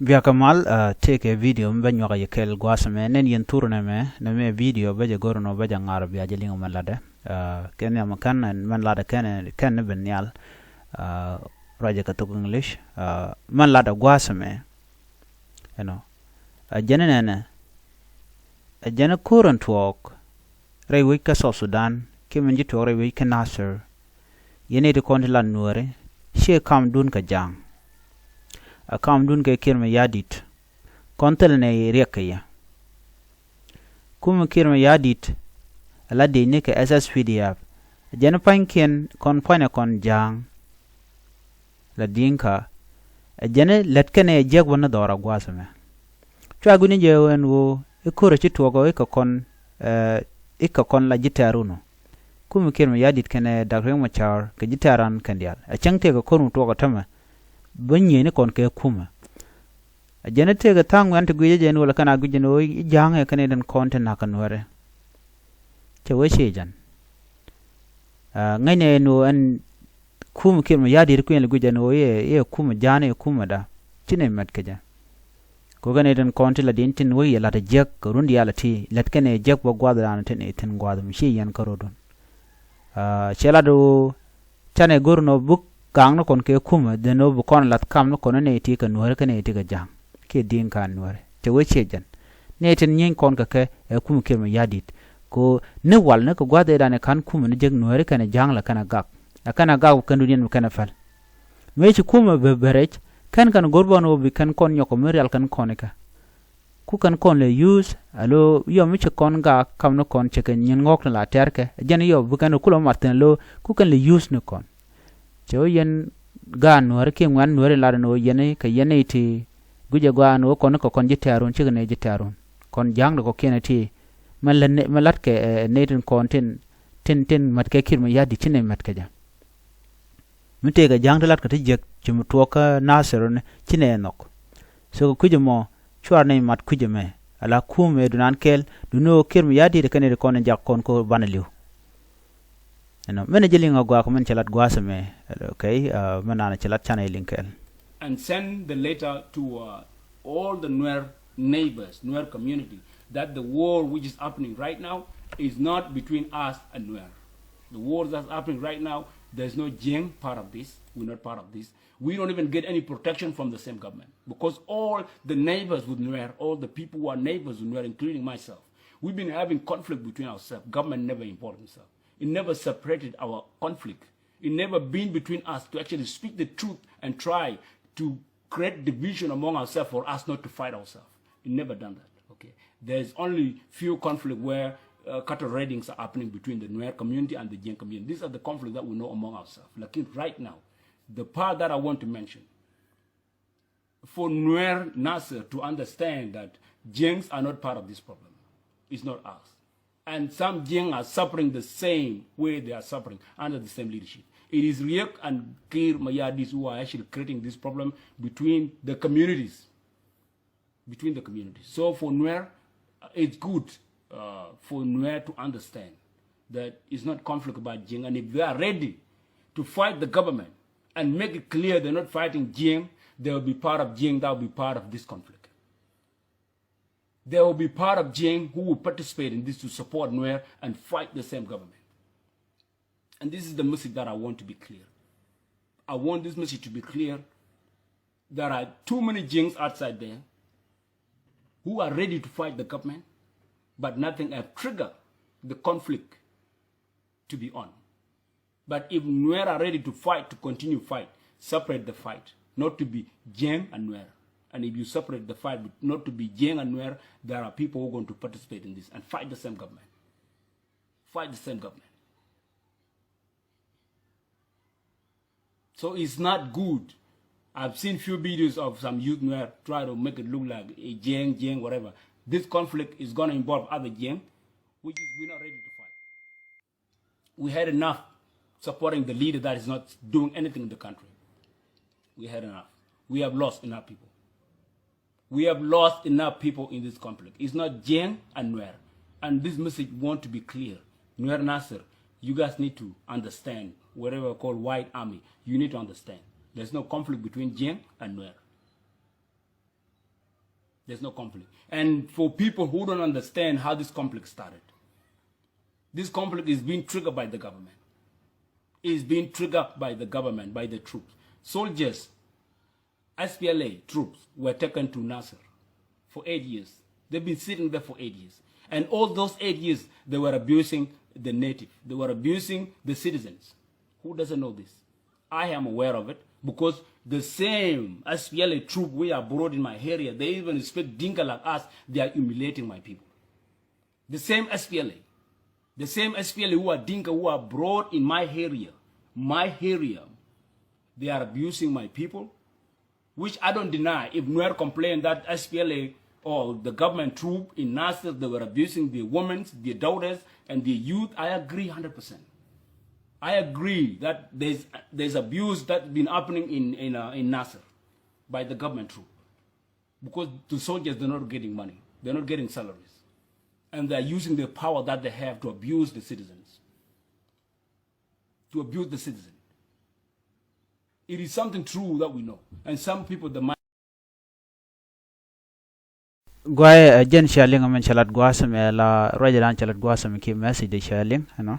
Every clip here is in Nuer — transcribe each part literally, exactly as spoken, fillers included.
Biakä mal, ah, tëëkɛ video mi bä nyuak yɛ kɛl gua̱a̱th ɛmɛ, nɛn yɛn thur nɛmɛ, nɛmɛ video bä jɛ go̱r nɔ bä jɛ ŋa̱r bia jɛ liŋ mɛn latdɛ. Ah, kɛn yam kän mɛn latdɛ kɛn, kɛn ni ben nhial. Ah, ruacɛ kɛ thok English. Ah, mɛn latdɛ gua̱a̱th ɛmɛ. Ɛnɔ. Ah, jɛn nɛnɛ. Ah, jɛn ko̱r ɛn tuɔɔk rɛy wec kä South Sudan, kiɛ min ji̱ tuɔɔk rɛy wec kä Nasir. Yɛn nɛy ti kɔn ti lat Nuääri, ciɛ kamdun kɛ Ja̱a̱ŋ. A kamdun kɛ Kiir Mayardit. Kɔn thilɛ nɛy riɛk kɛ yɛ. Kumɛ Kiir Mayardit, a la diecni kɛ S S P D F. Jɛn pa̱nykiɛn kɔn pa̱nyɛ kɔn Ja̱a̱ŋ. La Dinka. Ɛ jɛn lät kɛnɛ jiäk bä ni dhɔra gua̱a̱th ɛmɛ. Cua guini jɛ ɣöö ɛn ɣöö i̱ ko̱rɛ ci tuɔɔk ɣöö i̱ kɛ kɔn, eh, i̱ kɛ kɔn la ji̱ tɛ̈r wun ɔ. Kumɛ Kiir Mayardit kɛnɛ Dak Riek Machar kɛ ji̱ tɛ̈ran kɛn diaal. Ɛ cäŋ tëëkɛ ko̱r mi tuɔɔk ɛ tämɛ. Bä nyieyni kɔn kɛ kumɛ. Ɛ jɛn i̱ tëëkɛ tha̱a̱ŋ wian ti guic ɛ jɛn ɣöö lɛ kɛn a guic ɛn ɣöö i̱ Ja̱a̱ŋ ɛ kɛn i̱ den kɔn ti na̱k kɛ Nuäärɛ. Cɛ wee ciec ɛn. Ah, ŋäcnɛ ɛn ɣöö ɛn kumɛ Kiir Mayardit kui̱n lɛ guic ɛn ɣöö i̱, i̱ kumɛ Ja̱a̱ŋ i̱ kumɛ da. Ci nɛy mɛt kɛ jɛ. Kɛ ɣöö kɛn i̱ tin kɔn ti la di̱n tin wec yɛ la̱t ɛ jiäk kɛ run diaal ɛ ti lät kɛn ɛ jiäk bä gua̱a̱th dan tin i̱ thi̱n gua̱a̱th mi ci yɛn kä rɔ̱dun. Ah, cɛ lat ɣöö canɛ go̱r nɔ buk gaŋ ni kɔn kɛ kumɛ dhen ɣöö bi kɔn la̱th kam ni kɔn ni nɛy ti kɛ Nuääri kɛ nɛy ti kɛ Ja̱a̱ŋ. Kiɛ Dinka Nuääri. Cɛ wee ciec jɛn. Nɛy tin nyieeny kɔn kɛ kɛ ɛ kumɛ Kiir Mayardit. Kɛ ɣöö ni wal ni kɛ gua̱a̱th ëëdan ɛ ka̱n kumɛ ni jek Nuääri kɛnɛ Ja̱a̱ŋ la kɛnɛ gak. Ɛ kɛnɛ gak kɛn duniɛn mi kɛnɛ päl. Mëë ci kumɛ bɛ bɛ rɛc, kɛn kɛn go̱r bä ni ɣöö bi kɛn kɔn nyɔk kɛ mi rial kɛn kɔn ikä. Ku kɛn kɔn lɛ use, alo yɔ mi ci kɔn gak kam ni kɔn cɛ kɛ nyin ŋɔk ni la tɛrkɛ. Jɛn yɔ bi kɛn kulɛ mat thi̱n alo ku kɛn lɛ use ni kɔn. Cɛ wee yɛn gaat Nuääri kiɛ ŋuɛ̈n Nuääri lat ɛn ɣöö yɛn kɛ yɛn nɛy ti guic ɛ gɔaa ɛn ɣöö kɔn kɛ kɔn ji̱ tɛ̈run cikɛ nɛy ji̱ tɛ̈run. Kɔn Ja̱a̱ŋ dɛ kɔ̱kiɛn ɛ ti mɛ lät nɛ-, mɛ la̱t kɛ, eh, nɛy tin kɔn tin, tin, tin mät kɛ Kiir Mayardit ci nɛy mät kɛ jɛ. Mi tëëkɛ Ja̱a̱ŋ ti la̱t kɛ ti jiäk ci mi tuɔɔk kä Nasir ni ci nɛy ɛ nhɔk. So kɛ kui̱c ɛmɔ cuarɛ nɛy mat kui̱c ɛmɛ. Ala kumɛ dunan kɛl duni ɣöö Kiir Mayardit kɛn nɛy ti kɔn in jak kɔn ko̱ banɛ li̱w. Ɛnɔ, mɛn ji̱ liŋ a gua̱a̱k mɛn cɛ lat gua̱a̱th ɛmɛ. Okay, uh, mɛn naan cɛ lat canɛ liŋ kɛɛl. And send the letter to, uh, all the Nuer neighbors, Nuer community, that the war which is happening right now is not between us and Nuer. The war that's happening right now, there's no Jiang part of this. We're not part of this. We don't even get any protection from the same government because all the neighbors with Nuer, all the people who are neighbors with Nuer, including myself, we've been having conflict between ourselves. Government never involved himself. It never separated our conflict. It never been between us to actually speak the truth and try to create division among ourselves for us not to fight ourselves. It never done that. Okay. There's only few conflict where, uh, cattle raidings are happening between the Nuer community and the Jiang community. These are the conflicts that we know among ourselves. Like right now, the part that I want to mention, for Nuer Nasir to understand that Jiangs are not part of this problem. It's not us. And some Jiang are suffering the same way they are suffering under the same leadership. It is Riek and Kiir Mayardit who are actually creating this problem between the communities. Between the communities. So for Nuer, uh, it's good, uh, for Nuer to understand that it's not conflict about Jiang. And if they are ready to fight the government and make it clear they're not fighting Jiang, they will be part of Jiang, that will be part of this conflict. There will be part of Jiang who will participate in this to support Nuer and fight the same government. And this is the message that I want to be clear. I want this message to be clear. There are too many Jiangs outside there who are ready to fight the government, but nothing have triggered the conflict to be on. But if Nuer are ready to fight, to continue fight, separate the fight, not to be Jiang and Nuer. And if you separate the fight, not to be Jiang and Nuer, there are people who are going to participate in this and fight the same government. Fight the same government. So it's not good. I've seen few videos of some youth Nuer try to make it look like a Jiang, Jiang, whatever. This conflict is gonna involve other Jiang, which is we're not ready to fight. We had enough supporting the leader that is not doing anything in the country. We had enough. We have lost enough people. We have lost enough people in this conflict. It's not Jiang and Nuer. And this message want to be clear. Nuer Nasir, you guys need to understand. Whatever called White Army, you need to understand. There's no conflict between Jiang and Nuer. There's no conflict. And for people who don't understand how this conflict started, this conflict is being triggered by the government. It's being triggered by the government, by the troops. Soldiers, S P L A troops were taken to Nasir for eight years. They've been sitting there for eight years. And all those eight years, they were abusing the native. They were abusing the citizens. Who doesn't know this? I am aware of it because the same S P L A troop we are brought in my area, they even speak Dinka like us. They are humiliating my people. The same S P L A, the same S P L A who are Dinka, who are brought in my area, my area, they are abusing my people, which I don't deny. If Nuer complain that S P L A or the government troop in Nasir, they were abusing their women, their daughters, and their youth, I agree hundred percent. I agree that there's, there's abuse that's been happening in, in, uh, in Nasir by the government troop, because the soldiers, they're not getting money. They're not getting salaries. And they're using the power that they have to abuse the citizens. To abuse the citizen. It is something true that we know. And some people, they might Guay, uh, jɛn cia liŋ min ca lat guasɛ mɛ la ruacɛ dan ca lat guasɛ mɛ ki message de cia liŋ, you know.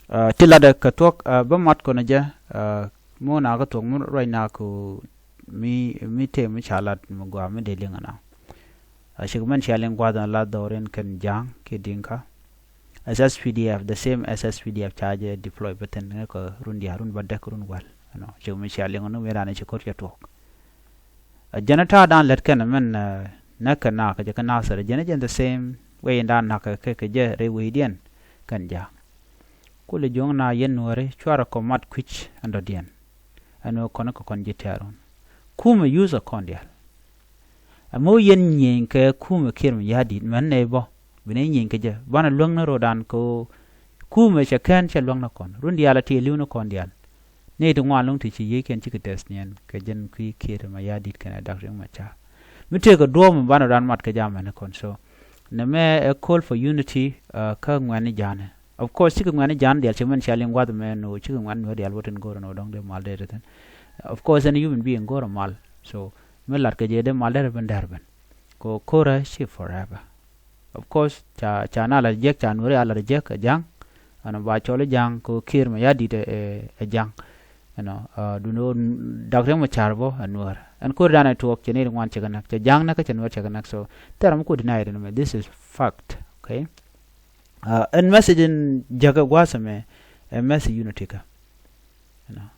Uh, ti lat kɛ tuɔk, uh, bä mat kɔn jɛ, uh, mi wä na kɛ tuɔk mi ruac na kɛ mi, mi te mi ca lat mi gua mi de liŋ na. Uh, cik min cia liŋ guasɛ la dhɔrin kɛn jaŋ ki Dinka. S S P D F, the same S S P D F ca jɛ deploy bä thin kɛ run dia run bä dek run wal, you know. Cik mi cia liŋ nu mi ran ci kɔr ca tuɔk. A jɛn ta̱a̱ dan lät kɛn mɛn, uh, näk kɛ naak kɛ jɛ kɛ Nasir, jɛn jɛn the same way in dan näk kɛ kɛ jɛ rɛy wecdiɛn kɛn ja̱a̱k. Kulɛ juɔ̱ŋ na yɛn Nuääri cuarɛ kɔ mat kui̱c ɛn dɔ̱diɛn. Ɛn ɣöö kɔn kɛ kɔn ji̱ tɛ̈run. Kumɛ use ɛ kɔn diaal. Ɛmɛ wä yɛn nyieny kɛ kumɛ Kiir Mayardit mɛn nɛy bä. Bi nɛy nyieny kɛ jɛ banɛ luäŋni ro̱o̱dan kɛ ɣöö kumɛ cɛ kɛn cɛ luäŋni kɔn. Run diaal a ti li̱w ni kɔn diaal. Nɛy ti ŋuan lɔ̱ŋ ti ci yiëëkiɛn cikɛ tɛth niɛn kɛ jɛn kui̱ Kiir Mayardit kɛnɛ Dak Riek Machar. Mi tëëkɛ duɔ̱ɔ̱p mi banɛ raan mat kɛ jam ɛn kɔn. So nɛmɛ ɛ call for unity, uh, kä ŋuɛ̈ni ja̱a̱nɛ. Of course cikɛ ŋuɛ̈ni ja̱a̱n diaal ci mɛn cia liŋ gua̱th mɛ no cikɛ ŋuɛ̈ni nuɔ̱ɔ̱r diaal wä tin go̱o̱rɛ no dɔ̱ŋ dee mal dee thin. Of course ɛn human being go̱o̱rɛ mal. So mi lat kɛ jɛ dee mal dee rɛ ben dɛr ben. Kɛ ko̱rɛ ci forever. Of course ca, ca na la jek ca nuɔri a la jek a jaŋ. Ɛn ba cɔl jaŋ kɛ Kiir Mayardit ɛ, ɛ, ɛ jaŋ. You know, uh, duni wä Dak Riek Machar bä ɛ nuɔr. Ɛn ko̱r dan ɛ tuɔk cɛ ni ri ŋuan cɛ kɛ nak cɛ jaŋ nak cɛ nuɔr cɛ kɛ nak. So thɛr mi ku deny it, this is fact, okay? Uh, ɛn message in jäkä gua̱a̱th ɛmɛ ɛ message unity kä. You know,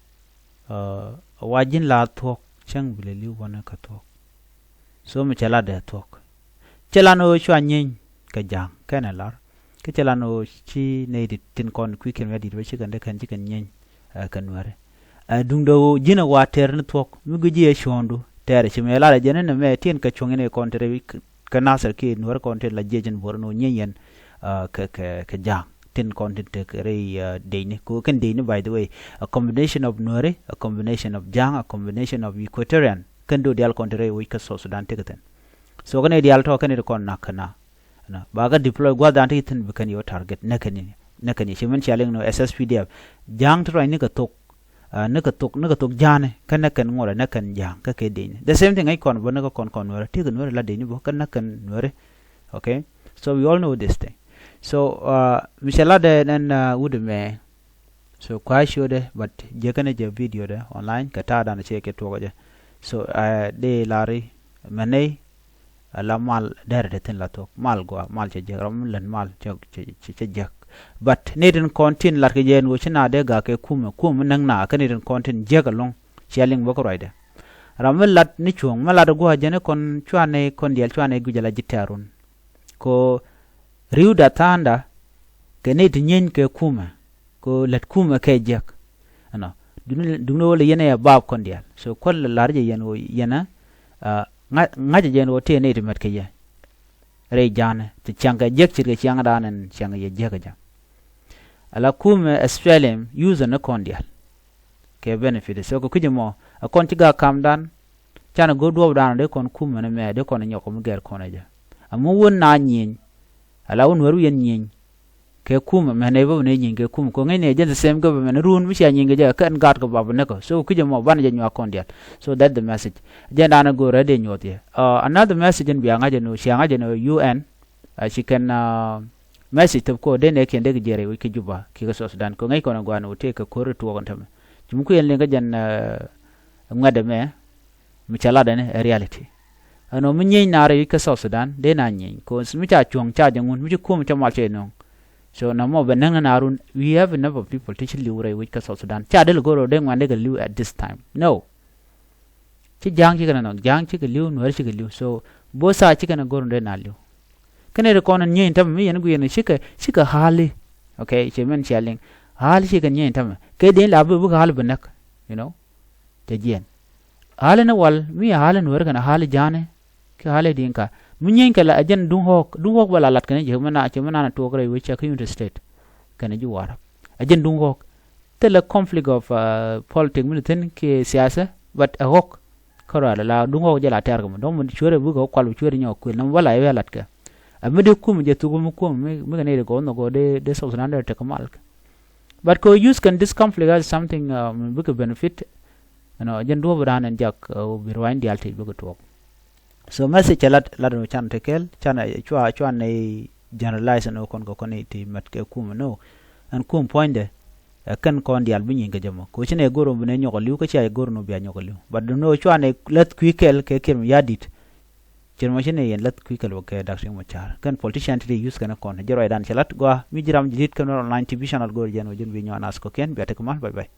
uh, wa ji̱n la thuɔ̱k cäŋ bi lɛ li̱w bɔnɛ kä thuɔ̱k. So mi cɛ la dee thuɔ̱k. Cɛ la ni ɣöö cua nyieeny kɛ ja̱a̱ŋ kɛnɛ lar. Kä cɛ la ni ɣöö ci nɛy ti tin kɔn kui̱ kiɛn wi̱i̱ di̱t bä ci kɛn dee kɛn ci kɛn nyieeny, uh, kɛ nuääri. Uh, duundɛ ɣöö ji̱n ɛ wa tɛɛr ni thuɔ̱k mi gui̱c ji̱ ɛ cuɔ̱ɔ̱ŋdu tɛɛr ci mɛ lar ɛ jɛn ni mɛ tin kɛ cuɔ̱ŋ in ɛ kɔn tɛɛr wi̱c kɛ Nasir kiɛ nuääri kɔn tɛɛr la jiɛc in buɔr ni ɣöö nyieeny yɛn, uh, kɛ, kɛ, kɛ ja̱a̱ŋ. Tin kɔn tin tek rɛy, uh, decni. Kɛ kɛn decni, by the way, a combination of nuääri, a combination of ja̱a̱ŋ, a combination of Equatorian. Kɛn do̱ diaal kɔn tin rɛy wec kä South Sudan tekɛ thin. So kɛn diaal tɔ kɛn ti kɔn nak kɛ na. Na ba kɛ deploy gua̱th dan ti thin bi kɛn yɛ target nɛ kɛn ni, nɛ kɛn ni. Ci min cia liŋ ni S S P D F. Ja̱a̱ŋ ti ruac ni kɛ thok, uh, ni kɛ thok, ni kɛ thok ja̱a̱ni kɛn nɛ kɛn ŋuɔrɛ nɛ kɛn ja̱a̱ŋ kä kɛ decni. The same thing ŋäc kɔn bä ni kɛ kɔn kɔn nuääri. Tekɛ nuääri la decni bä kɛn nɛ kɛn nuääri. Okay, so we all know this thing. So, uh, mi cɛ lat dɛ nɛn, uh, wut mɛ. So kua show dɛ, but jɛ kɛn jɛ video dɛ online kɛ ta̱a̱ dan cɛ kɛ tuɔk jɛ. So, uh, dee lari mɛ nɛy, uh, la mal dɛr dɛ thin la thuɔ̱k mal gua mal cɛ jɛ ram lɛn mal cɛ, cɛ, cɛ, cɛ jɛ. But ni tin kɔn tin lat kɛ jɛ ni wä ci na dee ga kɛ kumɛ kumɛ nɛŋ na kɛ ni tin kɔn tin jɛ kɛ lɔŋ. Cia liŋ bä kɛ ruacdɛ. Ram mi lat ni cuɔ̱ŋ mi lat gua̱a̱ jɛn kɔn cuanɛ kɔn diaal cuanɛ guic ala ji̱ tɛ̈run. Ko ri̱wda tha̱a̱ŋda kɛ nɛy ti nyieeny kɛ kumɛ. Ko lät kumɛ kɛ jiäk. Ɛnɔ duŋni wä lɛ yɛn ɛ baap kɔn diaal. So kuäl lar jɛ yɛn wä yɛn ɛ, ah, ŋa̱c, ŋa̱c jɛ yɛn wä tëë nɛy ti mɛt kɛ yɛ. Rɛy ja̱a̱nɛ ti ciaŋ kɛ jiäk ce̱tkɛ ciaŋdan ɛn ciaŋ yɛ jiäk ɛ jɛ. Ala kumɛ S P L M use ni kɔn diaal. Kɛ benefit. So kɛ kui̱c ɛmɔ a kɔn ci gak kamdan. Canɛ go̱o̱r duɔ̱ɔ̱pdan dee kɔn kumɛ ni mɛ dee kɔn nyɔk mi gɛr kɔn ɛ jɛ. Amu wun na nyieny. Ala wun wär wi̱i̱ yɛn nyieny. kɛ kumɛ mɛn ɛ bä bi ni nyieny kɛ kumɛ kɛ ŋäcni ɛ jɛn the same government run mi cia nyieny kɛ jɛ kɛn gaat kɛ bap bi näk ɔ. So ki jɛ mɔ banɛ jɛ nyuak kɔn diaal. So that's the message. Jɛn danɛ go̱o̱rɛ dee nyuɔth yɛ. Another message in bia ŋa̱c ɛn cia ŋa̱c ɛn U N. Ci kɛn message thop kɔ dee nɛ kiɛn dee kɛ jiɛɛr ɛ wi̱c kɛ Juba kiɛ kɛ South Sudan kɛ ŋäc kɔn ɛ gua̱a̱n ɛ wä tëë kɛ ko̱r ɛ tuɔɔk ɛn tämɛ. Ci mi kuiɛn liŋ kä jɛn ŋuɛ̈t ɛmɛ mi cɛ lat ɛn ɛ reality. Ɛn ɔ mi nyieny naar ɛ wi̱c kä South Sudan dee na nyieny kɛ mi ca cuɔ̱ŋ ca jɛ ŋun mi ci kuɔ̱m cɛ mal cɛ nɔŋ. So na mɔ bɛ näŋ na naar run we have enough of people ti ci li̱w rɛy wi̱c kä South Sudan ca dee lɛ go̱r ɔ dee ŋuɛ̈n dee kɛ li̱w at this time no. Ci ja̱a̱ŋ cikɛ nɔnɔ ja̱a̱ŋ cikɛ li̱w nuɛɛr cikɛ li̱w so both side cikɛ nɛ go̱r ɔ dee na li̱w. Kä nɛy ti kɔn in nyieny tämɛ mi yɛn guiɛn cikɛ cikɛ ha̱a̱li. Ok ci min cia liŋ ha̱a̱li cikɛ nyieny tämɛ kɛ dieny la bi bikɛ ha̱a̱li bi näk. You know cɛ jiɛn ha̱a̱li ni wal mi ha̱a̱li nueeri kɛn ha̱a̱li ja̱a̱ni. Kɛ ha̱a̱li di̱i̱ŋ ka mi nyieny kɛ la ɛ jɛn duŋ ɣɔ̱ɔ̱k duŋ ɣɔ̱ɔ̱k bä la lat kɛn ci min na ci min na tuɔɔk rɛy wec cɛ kä Unity State kɛn ji̱ Warap. Ɛ jɛn duŋ ɣɔ̱ɔ̱k thilɛ conflict of politic min thi̱n kiɛ siasa. But ɛ ɣɔ̱k kä ruaal la duŋ ɣɔk jɛ la tɛ̈r kɛ mɔ dɔ̱ŋ mɔ cuerɛ bikɛ kual bi cuerɛ nyɔk kuël nɔmɔ bä la iwɛ latkɛ. Ɛ mi dee kum jɛ thuk mi kum mi kɛ nɛy dee gɔw nhɔk gɔw dee South Sudan dee tek kɛ mal kɛ. But kɛ use kɛn this conflict as something mi bikɛ benefit. Ɛnɔ jɛn duɔ̱ɔ̱p raan ɛn jak bi ruany diaal tec bikɛ tuɔɔk. So message cɛ lat lat ɛn can te kɛl can cua cua nɛy generalize ɛn ɣöö kɔn kɛ kɔn i̱ ti mɛt kɛ kum ɛn ɣöö ɛn kum puɔ̱nydɛ. Ɛ kɛn kɔn diaal bi nyieny kɛ jɛ mɔ kɛ ɣöö ci nɛy go̱r ɛn bi nɛy nyɔk aliw kä cia go̱r ɛn ɣöö bia nyɔk aliw but ɛn ɣöö cua nɛy läth kui̱ kɛl kɛ Kiir Mayardit. Cir mɔ ci nɛy yɛn läth kui̱ kɛl wä kɛ Dak Riek Machar kɛn politician ti ti use kɛn kɔn jɛ ruacdan cɛ lat gɔaa mi ji̱ ram ji̱ di̱t kɛn online T V channel go̱r jɛn wä jɛn bi nyɔk nas kɔkiɛn bia te kɛ mal bye bye.